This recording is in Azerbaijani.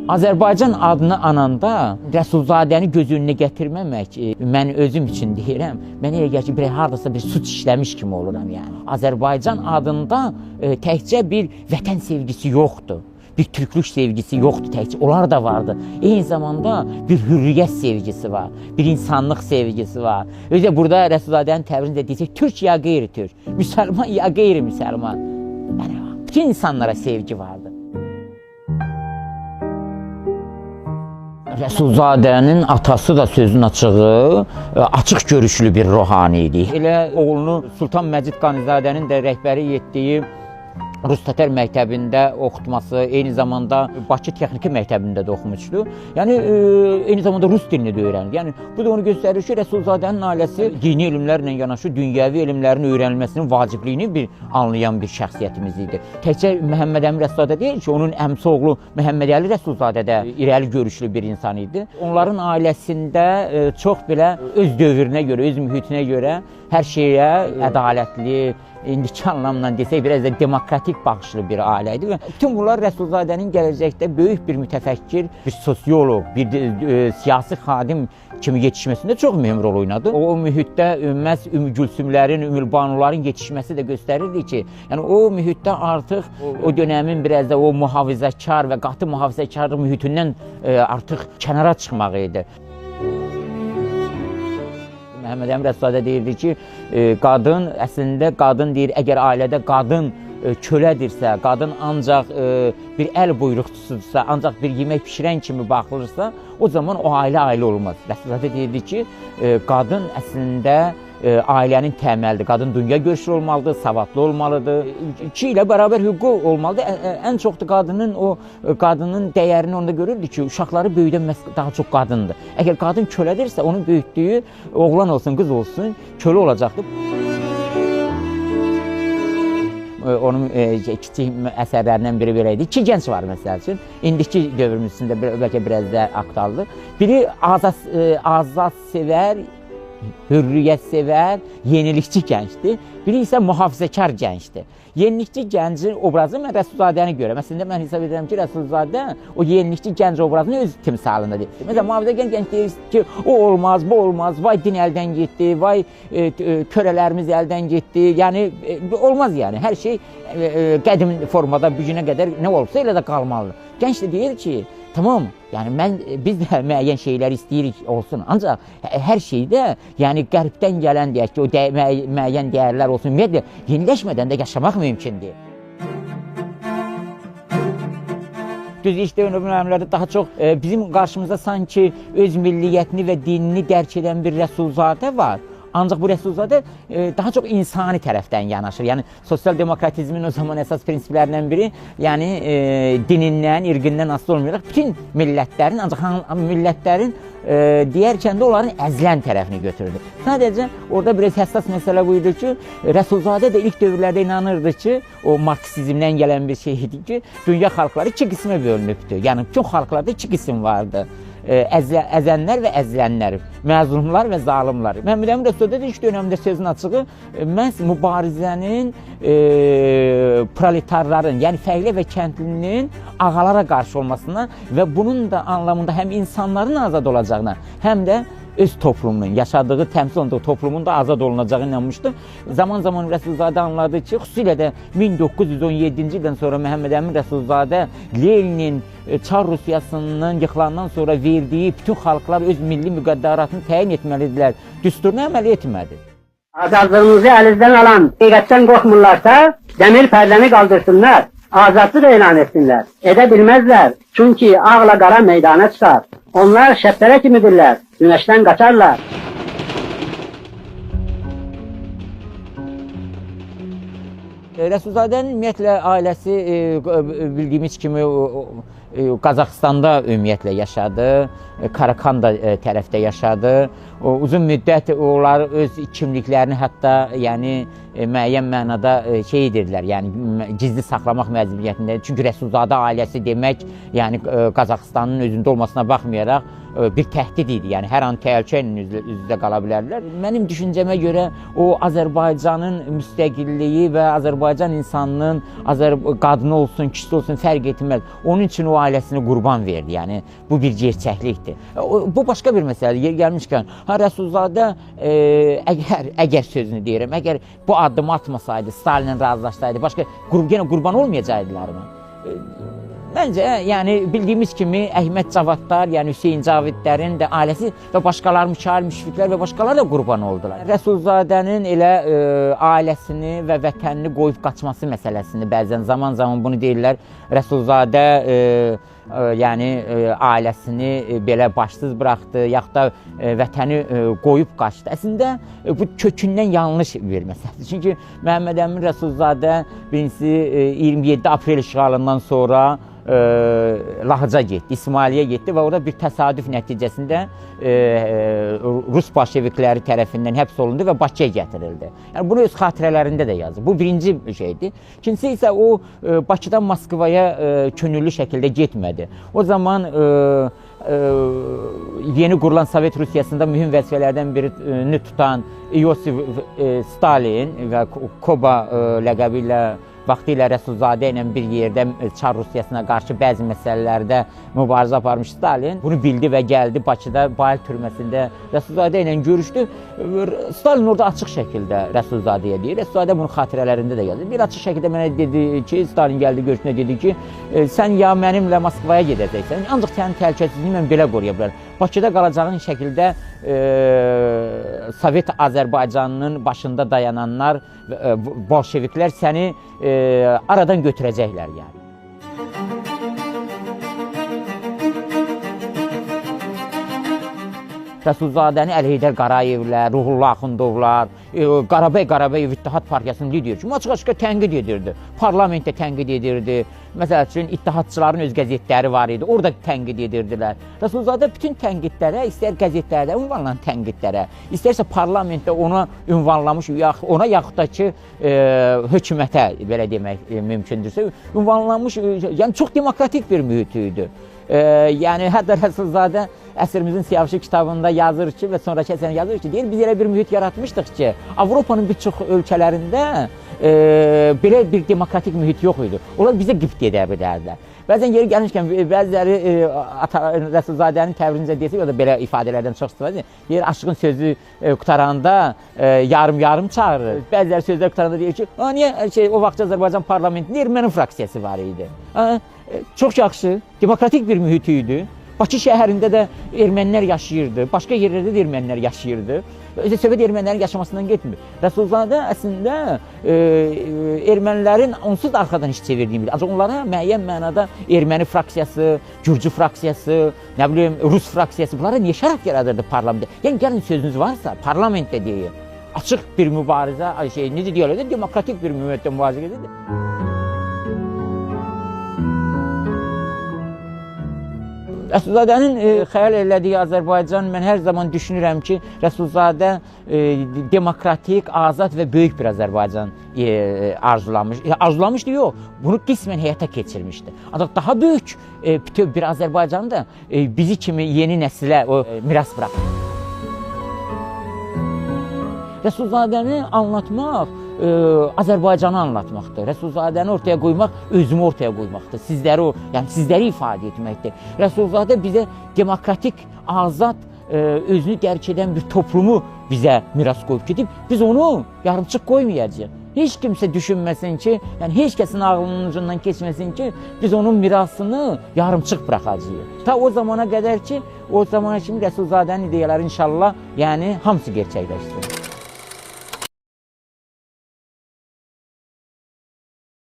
Azərbaycan adını ananda Rəsulzadəni göz önünə gətirməmək, mən özüm üçün deyirəm, mənə elə gəlir ki, bir hardasa bir suç işləmiş kimi oluram yəni. Azərbaycan adında təkcə bir vətən sevgisi yoxdur. Bir türklük sevgisi yoxdur təkcə, onlar da vardı. Eyni zamanda bir hürriyyət sevgisi var, bir insanlıq sevgisi var. Özə burada Rəsulzadənin təbirində deyəcək, türk ya qeyri-türk, müsəlman ya qeyri-müsəlman. Yəni, bütün insanlara sevgi vardı. Rəsulzadənin atası da sözün açığı, açıq görüşlü bir ruhani idi. Elə oğlunu Sultan Məcid Qanizadənin də rəhbəri etdiyi Rus Tatar məktəbində oxutması, eyni zamanda Bakı Texniki məktəbində də oxumuşdu. Yəni eyni zamanda rus dilini də öyrənir. Yəni bu da onu göstərir ki, Rəsulzadənin ailəsi dini elmlərlə yanaşı dünyəvi elmlərin öyrənilməsinin vacibliyini bir anlayan bir şəxsiyyətimiz idi. Təkcə Məhəmməd Əmin Rəsulzadə deyil ki, onun əmsi oğlu Məhəmməd Əli Rəsulzadə də irəli görüşlü bir insan idi. Onların ailəsində çox belə öz dövrünə görə, öz mühitinə görə hər şeyə ədalətli, indiki anlamla desək, biraz da demokratik baxışlı bir ailə idi və bütün bunlar Rəsulzadənin gələcəkdə böyük bir mütəfəkkir, bir sosioloq, bir siyasi xadim kimi yetişməsində çox mühüm rol oynadı. O mühitdə məhz Ümmü Gülsümlərin, Ümmülbanuların yetişməsi də göstərirdi ki, yəni o mühitdə artıq o dönəmin biraz da o mühafizəkar və qatı mühafizəkarlıq mühitindən artıq kənara çıxmaq idi. Məhəmməd Əmin Rəsulzadə deyirdi ki, qadın, əslində qadın deyir, əgər ailədə qadın kölədirsə, qadın ancaq bir əl buyruqçusudursa, ancaq bir yemək pişirən kimi baxılırsa, o zaman o ailə ailə olmaz. Rəsulzadə deyirdi ki, qadın əslində ailənin təməlidir. Qadın dünya görüşlü olmalıdır, savadlı olmalıdır. İki ilə bərabər hüququ olmalıdır. Ən çox da qadının o qadının dəyərini onda görürdü ki, uşaqları böyüdən daha çox qadındır. Əgər qadın kölədirsə, onun böyütdüyü oğlan olsun, qız olsun, kölə olacaqdır. Onun kiçik əsərlərindən biri belə idi. İki gənc var məsəl üçün. İndiki dövrümüz içində bəlkə biraz da aktualdır. Biri azad sevər, hürriyyət sevər, yenilikçi gəncdir. Biri isə mühafizəkar gəncdir. Yenilikçi gəncin obrazı mən Rəsulzadəni görürəm. Əslində mən hesab edirəm ki, Rəsulzadə o yenilikçi gənc obrazını öz timsalındadır. Məsələn, mühafizəkar gənc deyir ki, o olmaz, bu olmaz, vay din əldən getdi, vay kölələrimiz əldən getdi. Yəni olmaz yəni. Hər şey qədim formada bu günə qədər nə olubsa elə də qalmalıdır. Gənc də deyir ki, tamam, yəni biz də müəyyən şeyləri istəyirik olsun. Ancaq hər şeydə, yəni qərbdən gələn deyək ki, o müəyyən dəyərlər olsun. Ümumiyyətlə, yeniləşmədən də yaşamaq mümkündür. Düz ilk dövrlərdə daha çox bizim qarşımızda sanki öz milliyyətini və dinini dərk edən bir Rəsulzadə var. Ancaq bu Rəsulzadə daha çox insani tərəfdən yanaşır. Yəni sosial demokratizmin o zaman əsas prinsiplərindən biri, yəni dinindən, irqindən asılı olmayaraq bütün millətlərin, ancaq millətlərin deyərkən də onların əzilən tərəfini götürürdü. Sadəcə orada biraz həssas məsələ bu idi ki, Rəsulzadə də ilk dövrlərdə inanırdı ki, o marksizmdən gələn bir şey idi ki, dünya xalqları iki qismə bölünübdür. Yəni bütün xalqlarda iki qism vardı. Əzənlər və əzilənlər, məzlumlar və zalimlar. Məhəmməd Əmin Rəsulzadə ilk dönəmdə sözün açığı məhz mübarizənin proletarların, yəni fəhlə və kəndlinin ağalara qarşı olmasına və bunun da anlamında həm insanların azad olacağına, həm də öz toplumunun, yaşadığı, təmsil olunduğu toplumun da azad olunacağına inanmışdı. Zaman-zaman Rəsulzadə anladı ki, xüsusilə də 1917-ci ildən sonra Məhəmməd Əmin Rəsulzadə Leninin Çar Rusiyasının yıxılandan sonra verdiyi bütün xalqlar öz milli müqəddəratını təyin etməlidirlər düsturuna əməl etmədi. Azadlığımızı elinizden alan həqiqətdən qorxmurlarsa, demir pərdəni qaldırsınlar, azadlıq elan etsinlər. Edə bilməzlər, çünki ağla qara meydana çıxar. Onlar şəptərə kimidirlər, güneşten kaçarlar. Rəsulzadənin ümumiyyətlə ailəsi bildiyimiz kimi Qazaxıstanda ümumiyyətlə yaşadı, Karakanda tərəfdə yaşadı. Uzun müddət onlar öz kimliklərini hətta yəni müəyyən mənada şey edirdilər, yəni gizli saxlamaq məcburiyyətində. Çünki Rəsulzadə ailəsi demək, yəni Qazaxıstanın özündə olmasına baxmayaraq bir təhdid idi. Yəni hər an təhlükə ilə üz-üzə qala bilərdilər. Mənim düşüncəmə görə o Azərbaycanın müstəqilliyi və Azərbaycan insanının qadını olsun, kişisi olsun fərq etməz. Onun üçün o ailəsini qurban verdi. Yəni bu bir gerçəklikdir. Bu başqa bir məsələdir. Yer gəlmişkən, ha Rəsulzadə əgər sözünü deyirəm, əgər bu addımı atmasaydı, Stalinlə razılaşsaydı, başqa yenə qurban olmayacaqdılarmı? Məncə, yəni bildiyimiz kimi Əhməd Cavadlar, yəni Hüseyn Cavidlərin də ailəsi və başqaları, Mikail Müşfiqlər və başqaları da qurban oldular. Rəsulzadənin elə ailəsini və vətənini qoyub qaçması məsələsini bəzən zaman-zaman bunu deyirlər. Rəsulzadə yəni ailəsini belə başsız buraxdı, yaxud da vətəni qoyub qaçdı. Əslində bu kökündən yanlış bir məsələdir. Çünki Məhəmməd Əmin Rəsulzadə birincisi 27 aprel işğalından sonra Lahıca getdi, İsmailiyə getdi və orada bir təsadüf nəticəsində Rus bolşevikləri tərəfindən həbs olundu və Bakıya gətirildi. Yəni bunu öz xatirələrində də yazır. Bu birinci şeydir. İkincisi isə o Bakıdan Moskvaya könüllü şəkildə getmədi. O zaman yeni qurulan Sovet Rusiyasında mühüm vəzifələrdən birini tutan Yosif Stalin və Koba ləqəbi ilə vaxtilə Rəsulzadə ilə bir yerdə Çar Rusiyasına qarşı bəzi məsələlərdə mübarizə aparmış Stalin bunu bildi və gəldi Bakıda Bayıl türməsində Rəsulzadə ilə görüşdü. Stalin orada açıq şəkildə Rəsulzadəyə deyir. Rəsulzadə bunu xatirələrində də yazır. Bir açıq şəkildə mənə dedi ki, Stalin gəldi görüşünə dedi ki, sən ya mənimlə Moskvaya gedəcəksən, ancaq sənin təhlükəsizliyini mən belə qoruya bilərəm. Bakıda qalacağın şəkildə Sovet Azərbaycanının başında dayananlar, bolşeviklər səni aradan götürəcəklər yəni. Rəsulzadəni Əli Heydər Qarayevlər, Ruhullah Axundovlar, Qarabey Qarabəyev İttihad Partiyasının lideri kimi açıq-aşkar tənqid edirdi. Parlamentdə tənqid edirdi. Məsəl üçün, İttihadçıların öz qəzetləri var idi, orada tənqid edirdilər. Rəsulzadə bütün tənqidlərə, istər qəzetlərdə ünvanlanan tənqidlərə, istərsə parlamentdə ona ünvanlamış, ona yaxud da ki, hökumətə, belə demək mümkündürsə, ünvanlanmış, yəni çox demokratik bir mühit idi. Yəni, hətta Rəsulzadə Əsrimizin Siyavuşu kitabında yazır ki və sonraki əsərində yazır ki, deyir, biz elə bir mühit yaratmışdıq ki, Avropanın bir çox ölkələrində belə bir demokratik mühit yox idi. Onlar bizə qibd edə bilərdilər. Bəzən yeri gəlmişkən, bəziləri Rəsulzadənin təbrincə desə, o da belə ifadələrdən çox istifadə edir. Deyir, aşığın sözü qutaranda yarım-yarım çağırır. Bəziləri sözlər qutaranda deyir ki, niyə o vaxt Azərbaycan parlamentində erməni fraksiyası var idi. Çox yaxşı, demokratik bir mühit idi. Bakı şəhərində də ermənilər yaşayırdı, başqa yerlərdə də ermənilər yaşayırdı. Özə söhbət ermənilərin yaşamasından getmir. Rəsulzadə əslində ermənilərin onsuz da arxadan iş çevirdiyini bilir. Ancaq onlara müəyyən mənada erməni fraksiyası, gürcü fraksiyası, nə bilim, rus fraksiyası, bunlara niyə şərait yaradırdı parlamentdə? Yəni gəlin sözünüz varsa parlamentdə deyin. Açıq bir mübarizə, necə deyirlər, demokratik bir mühitdə mübarizə gedirdi. Rəsulzadənin xəyal elədiyi Azərbaycan, mən hər zaman düşünürəm ki, Rəsulzadə demokratik, azad və böyük bir Azərbaycan arzulamış. Arzulamışdı, yox, bunu qismən həyata keçirmişdi. Ancaq daha böyük bütöv bir Azərbaycanı da bizi kimi yeni nəsilə o miras bıraxır. Rəsulzadəni anlatmaq, Azərbaycanı anlatmaqdır. Rəsulzadəni ortaya qoymaq, özümü ortaya qoymaqdır. Sizləri, yəni sizləri ifadə etməkdir. Rəsulzadə bizə demokratik, azad, özünü dərk edən bir toplumu bizə miras qoyub gedib. Biz onu yarımçıq qoymayacağıq. Heç kimsə düşünməsin ki, yəni heç kəsin ağlının ucundan keçməsin ki, biz onun mirasını yarımçıq buraxacağıq. Ta o zamana qədər ki, o zamana kimi Rəsulzadənin ideyaları inşallah, yəni hamısı gerçəkləşsin.